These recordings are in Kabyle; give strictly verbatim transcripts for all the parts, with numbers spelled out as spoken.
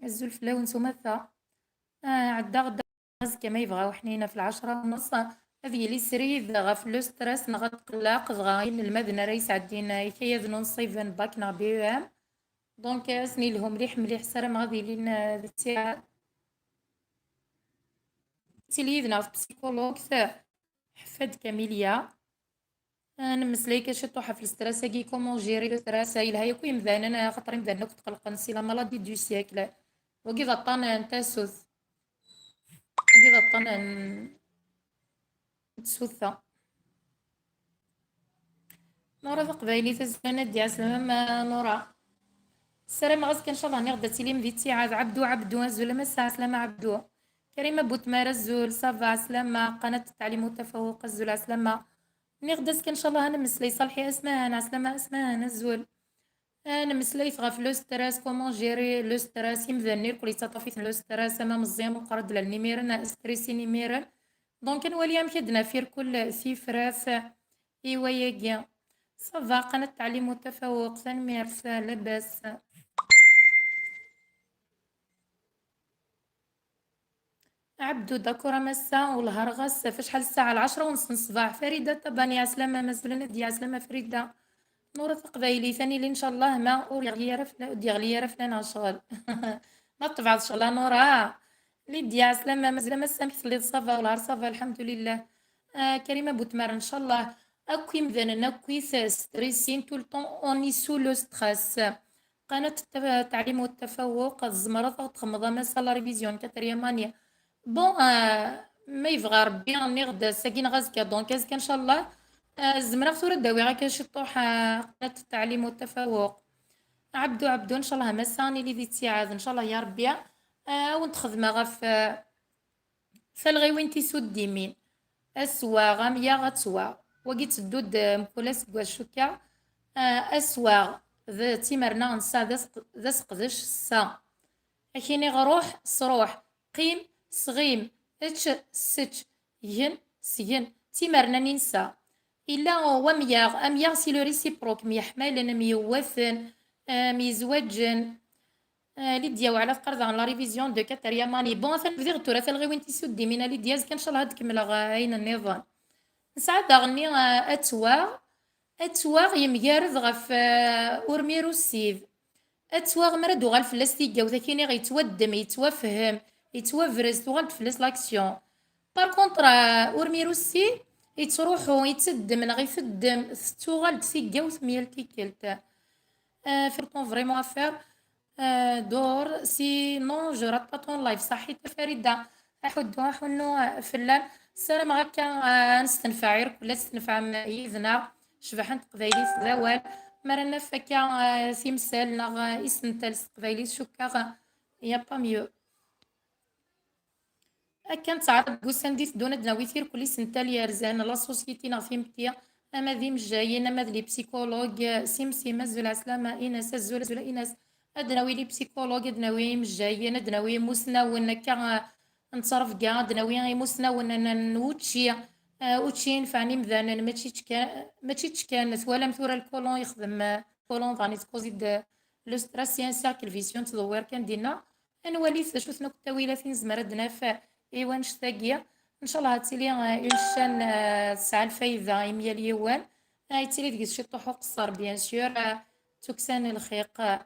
Azul fell-awen s umata. Ah, ɛeddaɣ-d azekka ma yebɣa uḥnina f lɛecṛa u nneṣ. Ad yili srid ɣef le stress neɣ atqellaq, dɣa inelmaden ara yesɛeddin ikayaden unṣiben bac neɣ B E M. Donc, ad sen-yelhu mliḥ mliḥ, ssarameɣ ad ilin, ah, d ttiɛad. Tili yid-neɣ tpsikulugt Ḥeffad Kamilya. Ah, nemmeslay kan ciṭuḥ ɣef le stress-agi, comment gérer le stress. Yelha yakk i yimdanen, axaṭer imdanen akk tqellqen, c'est la maladie du siècle. Wagi d aṭṭan n tasut. Wagi d aṭṭan n tsuta. Nura Taqbaylit, azul a Nadya, ɛeslama-m a Nura. Ssarameɣ azekka ncallah niɣ-d ad tilim di ttiɛad. Ɛebdu, Ɛebdu, azul a massa, ɛeslama Ɛebdu. Karima Butmar, azul, ça va, ɛeslama, qanat Ttaɛlim u Tafawuq, azul, ɛeslama. Niɣ-d azekka ncallah ad nemmeslay. Ṣalḥi Asmahan, ɛeslama Asmahan, azul. Ah, nemmeslay ɣef le stress, comment gérer le stress, imdanen irkul yettaṭṭaf-iten le stress, ama meẓẓi, ama meqqar, ad d-lalen imiren, stressin imiren. Donc, ad nwali amek ad d-naf irkul tifrat i wayagi. Ça va, qanat Ttaɛlim u Tafawuq, tanemmirt, labas. Ɛebdu, d'accord a massa, wellah rɣas, f acḥal ssaɛa? Lɛecṛa u nneṣ n ṣṣbeḥ. Farida Tabani, ɛeslama, mazal ad d-ɛeslama Farida. Nura Taqbaylit, ad nili ncallah ma ur yeɣli ara fell-, ur d-yeɣli ara fell-aneɣ ccɣel. Ma tebɛeḍ ccɣel a Nura. Lidya, ɛeslama, mazal a massa, amek telliḍ? Ça va, wellah ça va, lḥemdulillah. Ah, Karima Butmar, ncallah akk imdanen akk i t-stressin, tout le temps on est sous le stress. Qanat Ttaɛlim u Tafawuq, tzemreḍ ad ɣ-txedmeḍ a massa la révision n Katerya Mani. Bon, ah, ma yebɣa Rebbi, nniɣ-d ass-agi neɣ azekka, donc azekka ncallah, ah, zemreɣ tura ad d-awiɣ akka ciṭuḥ, ah, qanat Ttaɛlim u Tafawuq. Ɛebdu, Ɛebdu, ncallah a massa ad nili di ttiɛad, ncallah ya Rebbi. Ah, ad wen-d-xedmeɣ ɣef, ah, talɣiwin tisuddimin. Aswaɣ, amyaɣ, attwaɣ. Wagi tteddu-d, eh, mkul aseggas cukkeɣ. Eh, aswaɣ d timerna nsa d aseq-, d aseqdec sa. Ad k-iniɣ ruḥ, sruḥ, qqim, sɣim, ečč, ssečč, gen, sgen. D timerna-nni nsa. Illa wamyaɣ, amyaɣ c'est le réciproque, myeḥmalen, myewwaten, eh, myezwaǧen. Ah, Lidya, weɛla teqqar daɣen la révision de Katerya Mani. Bon, atan bdiɣ tura talɣiwin tisuddimin a Lidya, azekka ncallah ad d-kemmleɣ, ah, ayen nniḍen. Nesɛa daɣenni, ah, attwaɣ. Attwaɣ yemgarad ɣef, ah, urmir ussid. Attwaɣ, mi ara d-tuɣal fell-as tigawt, ad k-iniɣ yettwaddem, yettwafhem, yettwabrez, tuɣal-d fell-as l'action. Par contre, ah, urmir ussid, yettruḥu, yetteddem neɣ iteddem, tettuɣal-d tigawt myal tikkelt. Ah, fait vraiment affaire. Euh, dehors, sinon je rate pas ton live. Ṣaḥit a Farida, aḥuddu, aḥunnu, euh, fell-am. Ssarameɣ akka, euh, ad nestenfeɛ irkul, ad testenfɛem yid-neɣ. Ccbaḥa n teqbaylit d awal. Mi ara naf akka, euh, timsal neɣ, euh, isental s teqbaylit, cukkeɣ, euh, y a pas mieux. Akken ttɛaraḍ deg ussan d-iteddun ad d-nawi tirkul isental yerzan, la société neɣ timetti, ama d imejjayen, ama d les psychologues, Simsim, azul ɛeslama, Inas, azul, azul, Inas. Ad d-nawi les psychologues, ad d-nawi imejjayen, ad d-nawi imusnawen, akka, eh, n ttrebga, ad d-nawi imusnawen n, n wučči, eh, učči inefɛen imdanen, mačči ččkan, mačči ččkan. Twalam tura lkolon yexdem, eh, lkolon daɣen itkuzi-d, eh, le stress, c'est un cercle vicieux, nettdewwir kan dinna. Ad nwalit d acu-ten akk ttawilat i nezmer ad d-naf i wanect-agi. Ncallah ad tili, eh, une chaîne, eh, tesɛa lfayda i myal yiwen. Eh, yettili deg-s ciṭuḥ uqeṣṣer, bien sûr, eh, d tukksa n lxiq, eh,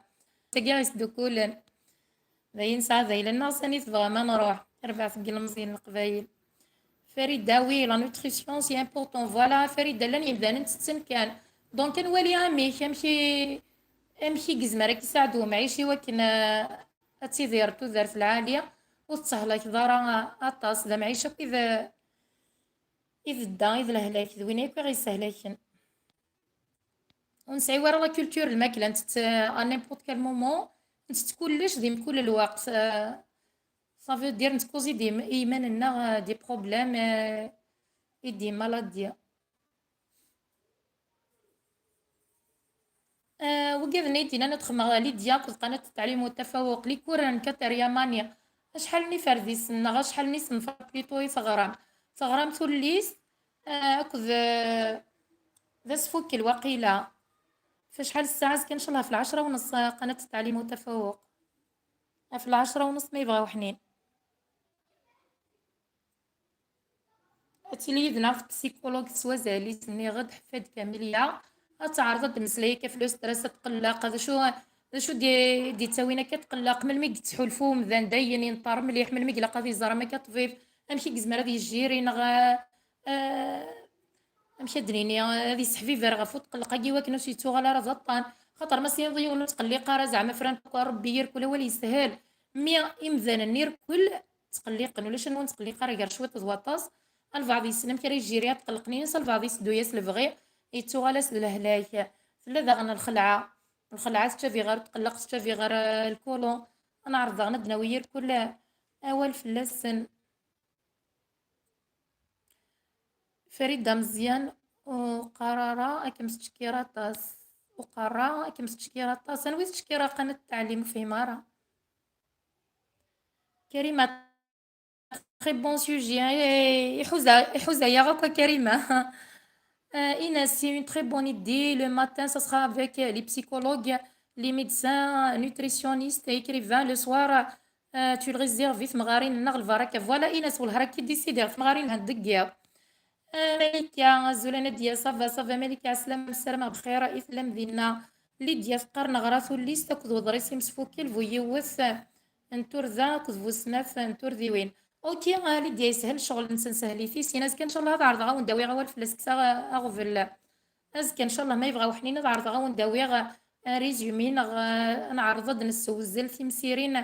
tagi i yesdukkulen. D ayen nesɛa d ayla-nneɣ, sani tebɣam ad nruḥ? Terbeɛt deg ilemẓiyen n Leqbayel. Farida, oui, la nutrition, c'est important. Voilà, Farida, llan yemdanen ttetten kan. Donc, ad nwali amek, amek i, amek i yezmer ad k-yesɛed umɛic i wakken, eh, ad tidireḍ tudert lɛali, ur tettehlakeḍ ara aṭas. D amɛic akk i d, i d dda, i d lehlak, d win akk i ɣ-yessehlaken. Ur nesɛi ara la culture n lmakla, ntett, euh, à n'importe quel moment, ntett kullec di mkul lweqt. Euh, ça veut dire nettkuzi-d i yim-, i yiman-nneɣ, euh, des problèmes, euh, et des maladies. Euh, wigad-nni i d-yennan ad xedmeɣ Lidya akked qanat Ttaɛlim u Tafawuq, les cours n Katerya Mani. Acḥal n iferdisen neɣ acḥal n isenfar plutôt i teɣram? Teɣram tullist, eh, akked, eh, d asfukel waqila. F acḥal ssaɛa azekka, ncallah ɣef lɛecṛa u nneṣ, eh, qanat Ttaɛlim u Tafawuq. Ɣef lɛecra wnṣ ma yebɣa uḥnin. Ad tili yid-neɣ tpsikulogit s wazal-is, nniɣ-d Ḥfad Kamilya. Ad teɛreḍ ad d-mmeslay akka ɣef le stress, ad tqelleq, d acu, d acu d-, d-yettawin akka tqelleq, melmi i yettḥulfu umdan dayen yenṭer mliḥ, melmi i ilaq ad iẓer am akka ṭṭbib, amek i yezmer ad yejjiri neɣ, eh, amek ad d-nini, ad yesseḥbiber ɣef utqelleq-agi iwakken ur s-yettuɣal ara d aṭṭan. Xaṭer ma s-yiniḍ yiwen ur tqelliq ara, zeɛma fran akk Rebbi, yir kul awal yeshel. Mi imdanen irkul ttqelliqen, ulac anwa ur nettqelliq ara gar cwiṭ d waṭas. Albaɛḍ yessen amek ara yejjiri atqelleq-nni-ines, albaɛḍ yesseddu-yas lebɣi, yettuɣal-as d lehlak. Tella daɣen lxelɛa. Lxelɛa tettcabi ɣer utqelleq, tettcabi ɣer, eh, lkulu. Ad neɛreḍ daɣen ad d-nawi irkul, eh, awal fell-asen. Farida Meẓyan, uqarara ad kem-tettcekkir aṭas. Uqarra ad kem-tettcekkir aṭas. Anwa i tettcekkir a qanat ttɛellim ur fhimeɣ ara. Karima, très bon sujet, hein. Eh, iḥuza, iḥuza-yaɣ akk a Karima. Euh, Inès, c'est une très bonne idée. Le matin, ça sera avec, euh, les psychologues, les médecins, nutritionnistes, écrivains. Le soir, euh, tu le réserves i temɣarin-nneɣ lbaraka. Voilà, Inès, wellah ar akka i d-décidiɣ, temɣarin-nneɣ deg yiḍ. Euh, Malika, azul a Nadia, ça va, ça va, Malika, ɛeslama, ssarameɣ bxir i tellam dinna. Lidya teqqar neɣra tullist akked uḍris imsfukil bu yiwet n turda akked bu snat n turdiwin. Ok, a Lidya, yeshel ccɣel-nsen, sehlit-is. Azekka, ncallah, ad ɛerḍeɣ ad wen-d-awiɣ awal fell-as, kkseɣ aɣbel. Azekka, ncallah, ma yebɣa uḥnin, ad ɛerḍeɣ ad wen-d-awiɣ, eh, résumé neɣ, eh, ad neɛreḍ ad d-nessewzel timsirin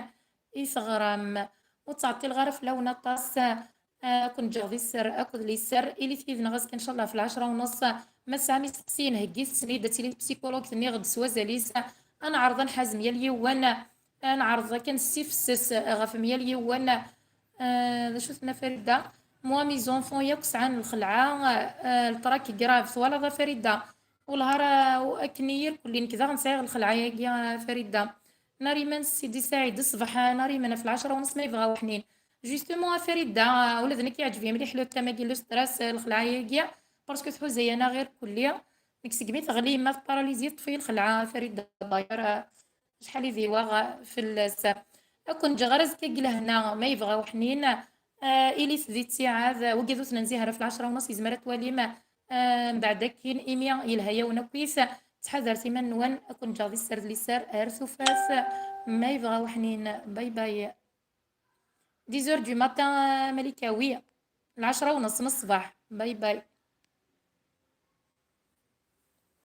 i teɣram. Ur ttɛeṭṭileɣ ara fell-awen aṭas, eh, ad ken-ǧǧeɣ di sser akked liser. Ilit yid-neɣ azekka, ncallah, ɣef lɛecra u nṣef. Ma tesɛam isteqsiyen, heggit-ten-id, ad tili tpsikulugt-nni ɣed s wazal-is. Ad neɛreḍ ad nḥazem yal yiwen. Ad neɛreḍ akken ad nessifses ɣef myal yiwen. Eh, d acu tenna Farida? Moi, mes enfants yakk sɛan lxelɛa, eh, le trac grave. Twalaḍ a Farida? Wellah ara akken i yir kulli, nekk daɣen sɛiɣ lxelɛa-yagi, a Farida. Nariman Sidi Saɛid, ṣṣbeḥ, a Nariman, ɣef lɛecra u nṣef ma yebɣa uḥnin. Justement, a Farida, ula d nekk yeɛǧeb-iyi mliḥ le thème-agi, le stress, lxelɛa-yagi, parce que tḥuza-yaneɣ irkulli. Nekk segmi teɣli yemma tparalizi, teṭṭef-iyi lxelɛa, a Farida, d'ailleurs, acḥal i d-iwaɣ fell-as. Ad ken-ǧǧeɣ ar azekka deg lehna, ma yebɣa uḥnin, eh, ilit di ttiɛad, wagi d ur t-nenzi ara ɣef lɛecra u nṣef, yezmer ad twalim, eh, mbeɛd akkin, imi yelha-yawen akkit. Ttḥadaret iman-nwen, ad ken-ǧǧeɣ di sser d liser ar tufat, ma yebɣa uḥnin. Bye bye. Dix heures du matin, Malika, oui. Lɛecra u nṣef n ṣṣbeḥ. Bye bye.